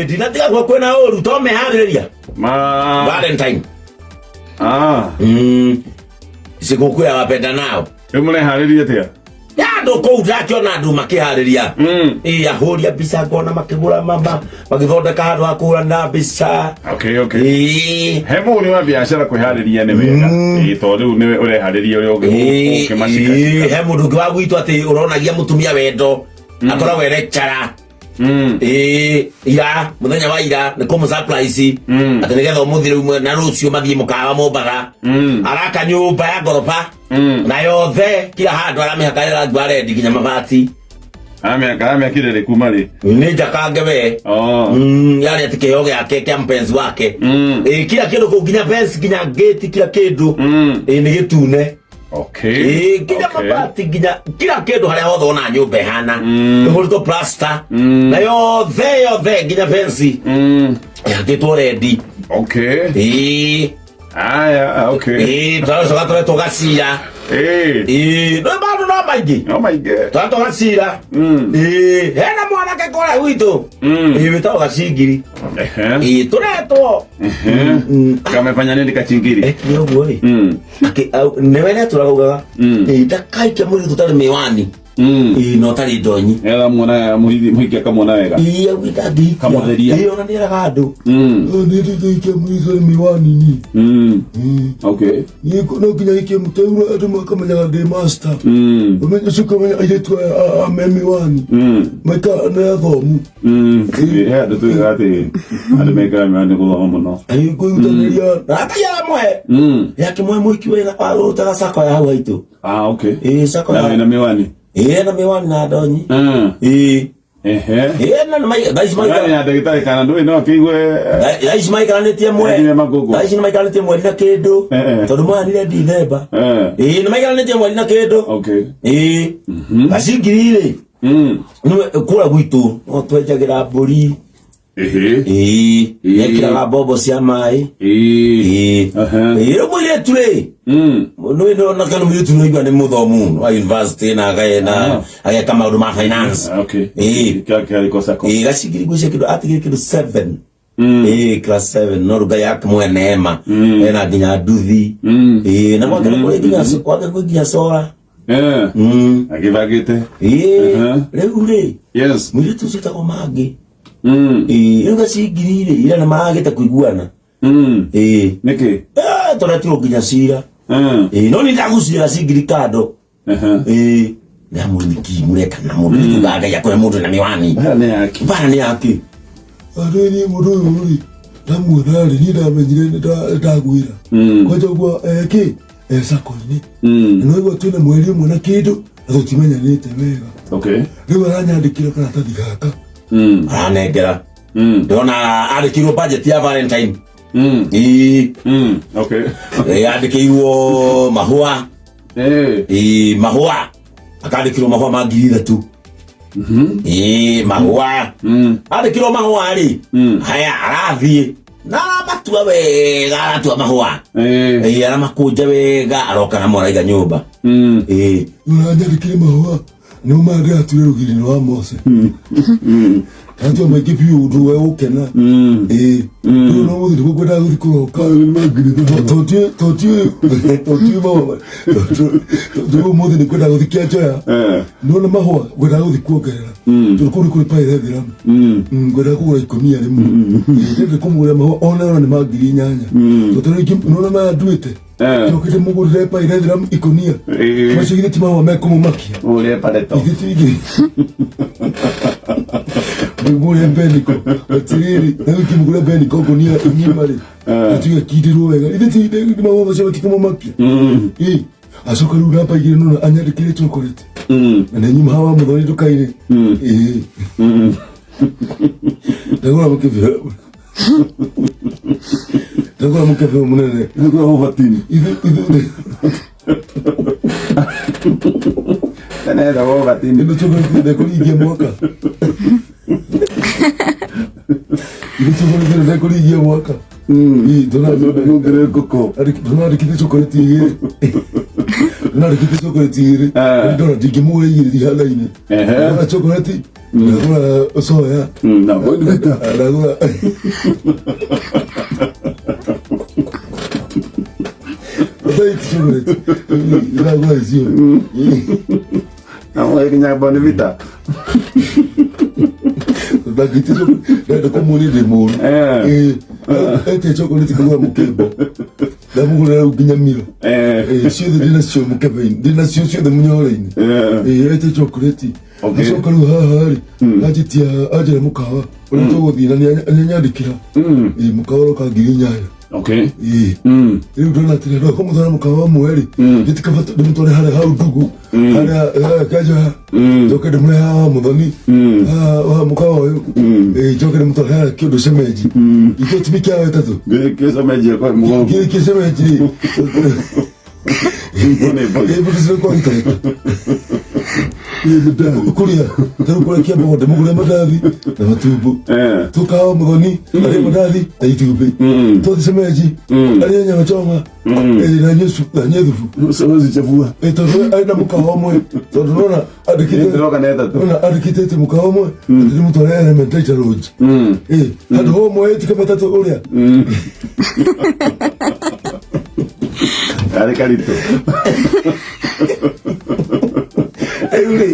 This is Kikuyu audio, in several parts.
Ĩĩ, ndinatiga gwa kwĩna ũru to meharĩrĩria Ma. Valentine. Ah. Sikukuu ya wapendanao. Rĩu mũreharĩria atĩa? Ya andũ kũu ndakĩona andũ makĩharĩria. Ĩĩ, ahũri a mbica ngona makĩgũra mama magĩthondeka handũ ha kũhũrana mbica. Okay. Ĩĩ. He mũhũri wa biacara kwĩharĩria nĩ wega. Ĩĩ, tondũ rĩu nĩwe ũreharĩria ũrĩa Ĩĩ, ũngĩmacikacika. ĩĩ, he mũndũ ũngĩ wa gwitũ atĩ ũronagia mũtumia wendo akoragwo e lecturer. Ĩĩ, ira mũthenya wa ira nĩ kũmũ surprise atĩ nĩgetha ũmũthĩ rĩu na rũciũ mathiĩ mũkawa Mombatha. Araka nyũmba ya ngoroba na yothe kila handũ aramĩhaka rangi wa rendi nginya mabati. Aramĩakire rĩ kuma rĩ? Nĩ njakange we. Oh. Yarĩ atĩ kĩheo gĩake kĩa mpenzi wake. Ĩĩ, kila kĩndũ kũu nginya fence nginya gate kila kĩndũ. Ĩĩ, nĩ gĩtune. Okay. Ĩĩ, nginya Okay. mabati nginya kila kĩndũ harĩa hothe ona nyũmba ĩhana ĩhũrĩtwo plaster na yothe yothe nginya fence ĩhakĩtwo rendi. Okay. Ĩĩ. Aya, okay. Ĩĩ, tũracoka tũretwo gacira. Ĩĩ, no maũndũ no maingĩ. No maingĩ. Tũretwo gacira. Ĩĩ, hena mwanake kũrĩa gwitũ. Ĩĩ, wĩtagwo gacingiri. Ĩĩ, tũretwo. Kamefanya nini kachingiri? Ekire ũguo rĩ. Nĩwe netũraugaga. Ĩĩ, ndakaikia mũirĩtu ũtarĩ mĩwani. Ĩĩ, na ũtarĩ ndonyi. Ela muona muhiki akamwona wega. Ĩĩ, augĩte angĩhikia. Kamũtheria. Ĩĩ, ona nĩeraga andũ. Niĩ ndingĩhikia mũirĩtu ũtarĩ mĩwani niĩ. Okay. Niĩ no nginya hikie mũteuro andũ makamenyaga ndĩ master. Ũmenye ũcio ũkamenya airĩtu aya a me mĩwani. Maikara nĩ athomu. He andũ tuigaga atĩ andũ mekĩraga mĩwani gũthoma mũno. Ĩĩ, kwĩrutanĩria. Na atia amwe. Yakĩmwe mũhiki wĩra warutaga sako ya hau haitũ. Ah, okay. Ĩĩ, sako Na ya. wĩna mĩwani. Ĩĩ, na mĩwani na ndonyi. Ĩĩ. Ehe. Ĩĩ, na nĩ thaa ici Nani maikara. ya ndagĩtarĩ kana ndũĩ no akĩigue Thaa ici maikaranĩtie mwe. Nginya magogo. Thaa ici nĩ maikaranĩtie mweri na kĩndũ. Tondũ moyanire Dithemba. Ĩĩ, nĩ maikaranĩtie mweri na kĩndũ. Okay. Ĩĩ. Gacingiri rĩ. Nĩwe kũrĩa gwitũ no twenjagĩra mbũri. Ehe. Ĩĩ. Nekĩraga mbombo cia maĩ. Ĩĩ. Ĩĩ. Ĩĩ, rĩu mũirĩtu rĩ. Nĩ nĩ kana mũirĩtu nĩ ũigua nĩ mũthomu wa university na na ageka maũndũ ma finance. Okay. Ĩĩ. Kĩa kĩa kosa ko. Ĩĩ, gacingiri gwĩcia kĩndũ atigire kĩndũ 7. Ĩĩ, class 7 no rĩu Ngai akĩmũhe neema. Ena nginya nduthi. Ĩĩ, na gwake nĩ kũrĩ nginya gwake kwĩ nginya solar. Agĩthagĩte. Ĩĩ, rĩu rĩ. Yes. Mũirĩtu ũcio wĩtagwo Mangĩ. Ĩĩ, rĩu gacingiri rĩ, ira nĩ maragĩte kũiguana. Ĩĩ. Nĩkĩ? Tũretirwo nginya cira. Ĩĩ, no niĩ ndagucirie gacingiri kando. Ĩĩ. Ndamũrĩ nĩkĩ mũreka na mũndũ nĩ Ngai akũhe mũndũ na mĩwani. Mbara nĩ yake. Mbara nĩ yake. Andũ niĩ mũndũ ũyũ rĩ ndamuona rĩ niĩ ndamenyire nĩ ndagwĩra. Kwanja ũguo kĩ e sako-inĩ. Na no igua twĩna mweri ũmwe na kĩndũ na tũtimenyanĩte wega. Okay. Rĩu aranyandĩkĩra karatathi gaka. Aranengera. Ndĩrona andĩkĩirwo budget ya Valentine. Ĩĩ. Okay. Ĩĩ, andĩkĩirwo mahũa. Ĩĩ, mahũa. Akandĩkĩrwo mahũa ma 3,000. Ĩĩ, mahũa. Andĩkĩrwo mahũa rĩ. Haya, arathiĩ. Na aramatua wega, aratua mahũa. Ĩĩ, aramakũnja wega, aroka namo araiga nyũmba. Ĩĩ. Ũranyandĩkĩre mahũa nĩmo maya ndĩrature rũgiri rwa Mose. Ndatua maingĩ biũ ũndũ we gũkena. Ĩĩ. Rĩu no gũthiĩ nĩguo ngwendaga gũthiĩ kũroka. Tondũ mahũa tondũ ũmũthĩ nĩ ngwendaga gũthiĩ Kĩanjoya. Nĩwona mahũa ngwendaga gũthiĩ kuongerera. Tondũ kũu nĩ kũrĩ pyrethrum. Ngwendaga kũgũra ikũnia rĩmwe. Ndĩrenda kũmũgũrĩra mahũa ona ona nĩ ma 8,000. Tondũ rĩngĩ nĩwona maya nduĩte. Njokete mũgũrĩre pyrethrum ikũnia. Macio githĩ ti mahũa mekũmũmakia. Ũrĩa pareto. Ithuĩ ti igĩrĩ. Ngũgũre beniko. Atirĩrĩ, na rĩu ngĩmũgũra beniko ngũnia ng'ima rĩ. Atuge kindirwo wega. Ithuĩ ti nĩ mahũa macio matikũmũmakia. Ĩ, acoka rĩu namba igĩrĩ nona anyandĩkĩre chocolate. Na nĩ nyuma hawa mũthoni nduka-inĩ. Ĩ. Ndagũra mũkebe. Ndagũra mũkebe ũyũ mũnene. Ndagũra ũbatini. Ithuĩ Tene ndagũra ũbatini. Ĩno chocolate ndekũringia mwaka. Ĩno chocolate ndekũringia mwaka. Ĩ, Ndũngĩrĩ ngũkũ. Ndonandĩkĩte chocolate igĩrĩ. Ndonandĩkĩte chocolate igĩrĩ. Ndona ndingĩmũgũra igĩrĩ ihanaine. Ndona chocolate. Ndagũra soya. Na Bournvita. Ndagũra Ũtaiti chocolate. Ndagũra icio. Na mũgagĩkinya Bournvita. Ndangĩtia chocolate. Ndenda kũmuonia ndĩ mũru. Etia chocolate kagũra mũkembo. Ndamũgũrĩra rĩu nginya miro. Ciothe ndĩnacio mũkebe-inĩ. Ndĩnacio ciothe mũnyore-inĩ. Etia chocolate. Acoka rĩu haha rĩ, anjĩtia anjĩra mũkawa ũrĩa tũgũthiĩ na nĩanyandĩkĩra. Mũkawa ũroka 8,000. Rĩu ndona atĩrĩ andũ akũmũtwara mũkawa ũmwe rĩ, gĩtikaba ndĩmũtware harĩa hau ndugu, harĩa harĩa Kĩanjoha, njoke ndĩmũrehe haha Mũthoni, haha haha mũkawa ũyũ, njoke ndĩmũtware harĩa kĩũndũ cemenji. Ithuĩ ti mĩkawa ĩtatũ. Gĩcemenji kwa mũgongo. Gĩkĩ cemenji rĩ. Kuria tarä kå rekia mbogo ndä må gå re mandathi na matumbå tåkawa må thoni arä mandathi na itumbä tåthi cemenji arä nyama choma na nyue thubu Usichafua. Tondå arä na må kawa å mwe tondå nona Ndĩroka na ĩtatũ. ona andä kä te atä må kawa å mwe atä nä må tware Elementaita Lodge. Handå ho mwe tika matatå å rä a. Karĩ karitũ. Rĩu rĩ,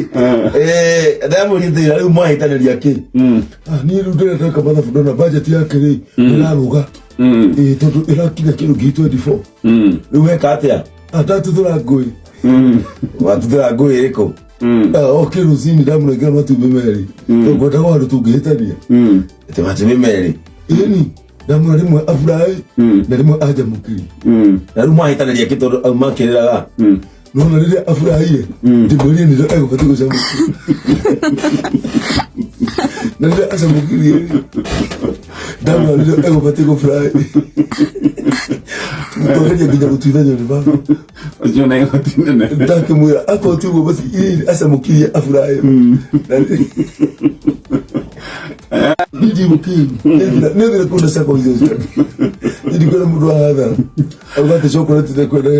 ndamũria thĩna rĩu mwahĩtanĩria kĩ? Niĩ rĩu ndĩrenda gwĩka mathabu ndona budget yake rĩ ĩrarũga. Tondũ ĩrakinya kĩndũ 24,000. Rĩu weka atĩa? Ndatuthũra ngũĩ. Watuthũra ngũĩ ĩrĩkũ? Oke rũcinĩ ndamũnengera matumbĩ merĩ tondũ ngwendaga handũ tũngĩhĩtania. Atĩ matumbĩ merĩ? Ĩni, ndamũra rĩmwe aburaĩ na rĩmwe anjamũkĩrie. Na rĩu mwahĩtanĩria kĩ tondũ auma akĩrĩraga? Nona rĩrĩa aburaire ndĩmwĩrire nĩrĩo egũbatiĩ gũcamũkia na rĩrĩa acamũkirie ndamwĩra rĩrĩa egũbatiĩ gũburai twageria nginya gũtuithanio nĩ baba. Ũcio na igoti nene. Ndakĩmwĩra akorwo ti ũguo basi acamũkirie aburaĩ ndigũkĩru nĩthire kũndũ cako icio ciake ndikwenda mũndũ wa hathara auga atĩ chocolate ndekwenda.